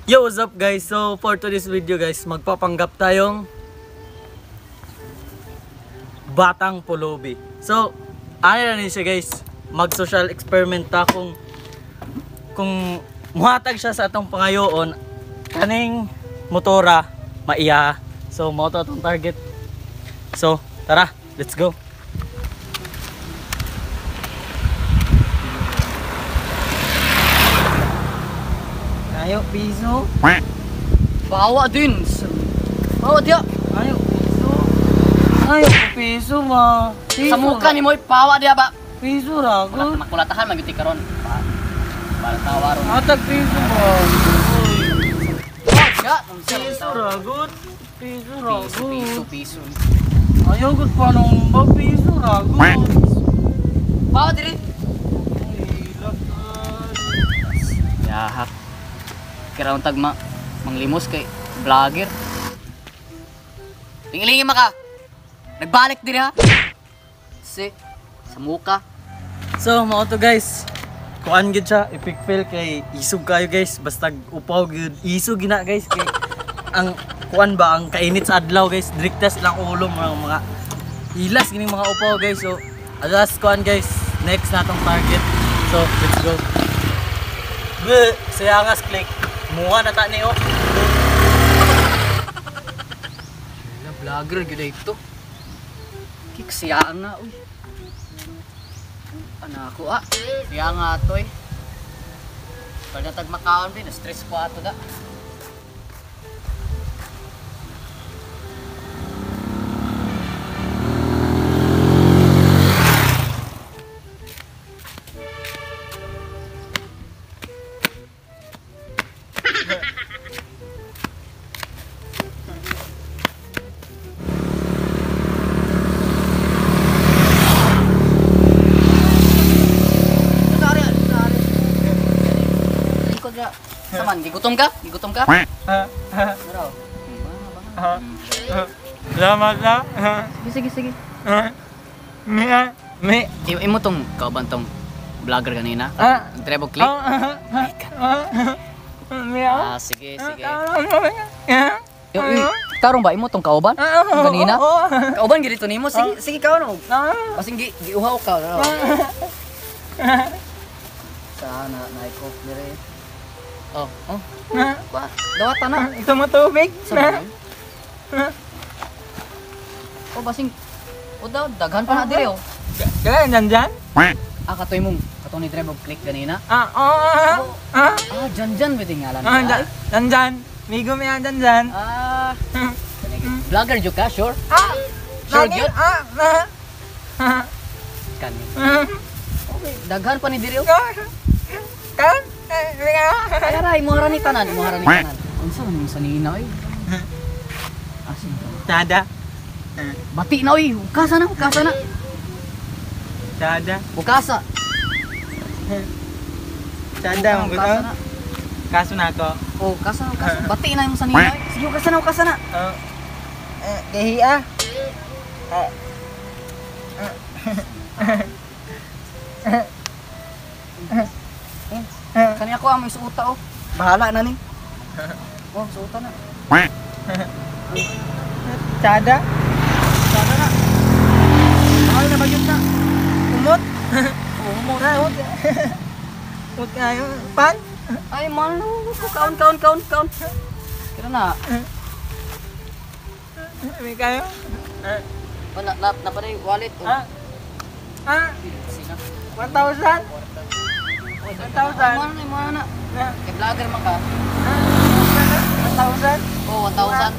Yo, what's up guys? So for today's video guys, magpapanggap tayong batang pulubi. So, ano na siya guys, mag-social experiment ta kung muhatag siya sa atong pangayoon kaning motora maiya. So, mao to atong target. So, tara, let's go. Ayo piso. Bawa din. Bawa dia. Ayo piso. Ayo piso ma. Sa muka ni mo pawa dia ba. Piso ra ko. Makulatahan magyud karon. Para tawa ron. Atag piso ba. Ya, piso ra gud. Piso ra gud. Piso piso. Ayo gud pa nung ba piso ra gud. Bawa diri. Yahak. Kiraon tag ma manglimos kay vlogger. Lingilingi maka. Nagbalik diri ha. Si sa muka. So mao to guys. Kuan gid siya, epic fail kay isog kayo guys, basta upaw gid isog gina guys kay ang kuan ba ang kainit sa adlaw guys, direktas ilang ulo mga ilas gining mga upaw guys. So alas kuan guys, next na atong target. So let's go. Be, sayangas click. Muha na ta ni oh. Na vlogger gyud ito. Kiksiyaan na uy. Anako ah. Siya nga ato eh. Pag natag makaon din, stress ko ato da. Saman, gigutom ka? Gigutom ka? Salamat na. Sige, sige. Me. Imo tong kauban tong vlogger kanina? Ang treble click? Ah, sige, sige. Tarong ba imo tong kauban? Kanina? Kauban gid ito nimo. Sige, sige kaon. Kasing giuhaw ka. Sana naikop dire. Oh, oh. Ba, dawata na. Ito mo tubig. Oh, basing. O daw, daghan pa na dire oh. Kaya nandyan? Ah, katoy mong kato ni drive click ganina. Ah, oh. Ah, jan-jan pwede ngalan. Ah, nandyan. Migo mi nandyan. Ah. Vlogger jud ka, sure? Ah. Sure gyud. Ah. Kani. Okay, daghan pa ni dire oh. Kan? Ay, aray, muhara ni tanan, muhara ni tanan. Unsa man yung sanina oy? Asin to? Tada. Bati na oy, ukasa na, ukasa na. Tada. Ukasa. Tada, mo gusto. Kaso na ako. Oh, kasa na, ukasa. Bati na yung sanina oy. Sige, ukasa na, ukasa na. Oh. Gahiya. Kani ako ang may suota oh. Bahala na ni. Oh, suota na. Tada. Tada na. Mahal na bagyot na. Umot. Oh, umot. Umot. Umot kayo. Pan? Ay, mahal na. Kaon, kaon, kaon, kaon. Kira na. May kayo? Oh, na na pa rin wallet. Oh. Ah. Ah. 1,000? 1,000. Ano na, na. Kay vlogger man ka. 1,000? Oh, 1,000.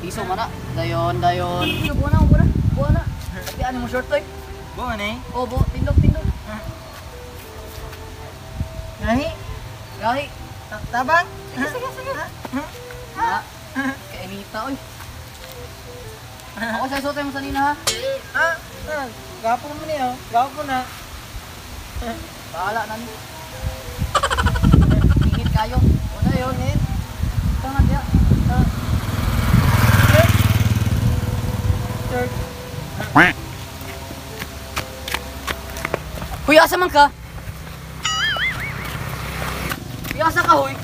Piso man na. Dayon, dayon. Buo na, buo na. Buo na. Di ano mo short toy? Buo na eh. Oh, buo. Tindog, tindog. Gahi. Gahi. Tabang? Sige, sige, sige. Ha? Kainita, oy. Ako sa suotay mo sa nina, ha? Ah, gapo mo niyo. Gapo na. Bahala na ni. Ingit kayo. O na yun, eh. Ito na diya. Shirt. Shirt. Kuya, asa man ka? Asa ka hoy?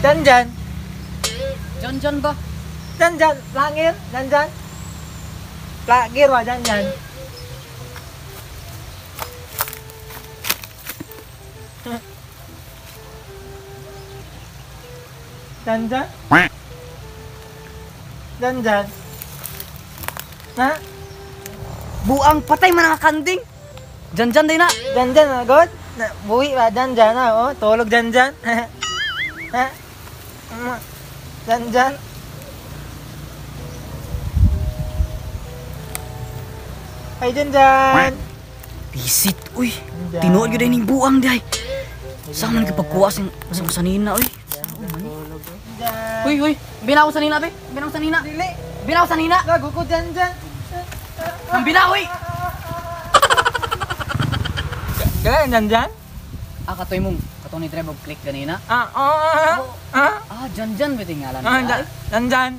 Jan Jan. Jan Jan ba? Jan Jan. Langir. Jan Jan. Langir wa Jan Jan. Jan Jan. Jan Jan. Ha? Buang patay man ang kanding. Jan Jan day na. Jan Jan na god. Na, buhi ba Jan Jan na oh. Tulog Jan Jan. Ha? Jan Jan. Ay Jan Jan. Bisit uy. Jan. Tinuod gyud ning buang day. Sa man gipagkuha sa sa sanina uy. Tulog Jan. Uy uy, bina ako sanina be. Bina ako sanina. Dili. Bina ako sanina. Gago ko Jan Jan. Ang bina uy. Kaya Jan Jan? Ah, katoy mong katong ni drive og click ganina. Ah, oh, ah, ah, Ah, Jan Jan ba tingalan? ah, Jan Jan Jan.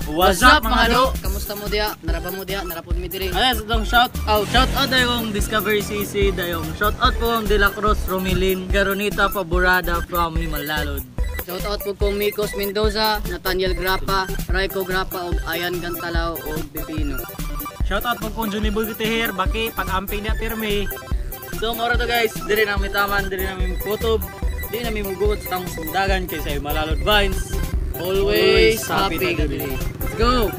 What's up, mga lo? Kamusta mo diya? Naraba mo diya? Narapod mi diri. Ayos, itong shout out. Shout out dayong Discovery CC, dayong shout out po ang De La Cruz, Romilin, Garonita Paborada from Himalalod. Shout out po kong Mikos Mendoza, Nathaniel Grapa, Raiko Grapa ug Ayan Gantalao ug Pepino. Shout out po kung Johnny Boy Gutihir, baki pag-amping niya pirmi. So, mora to guys, diri namin taman, diri namin kutob, diri namin muguot sa tang sundagan kay sa Himalalod Vines. Always happy na diri. Let's go.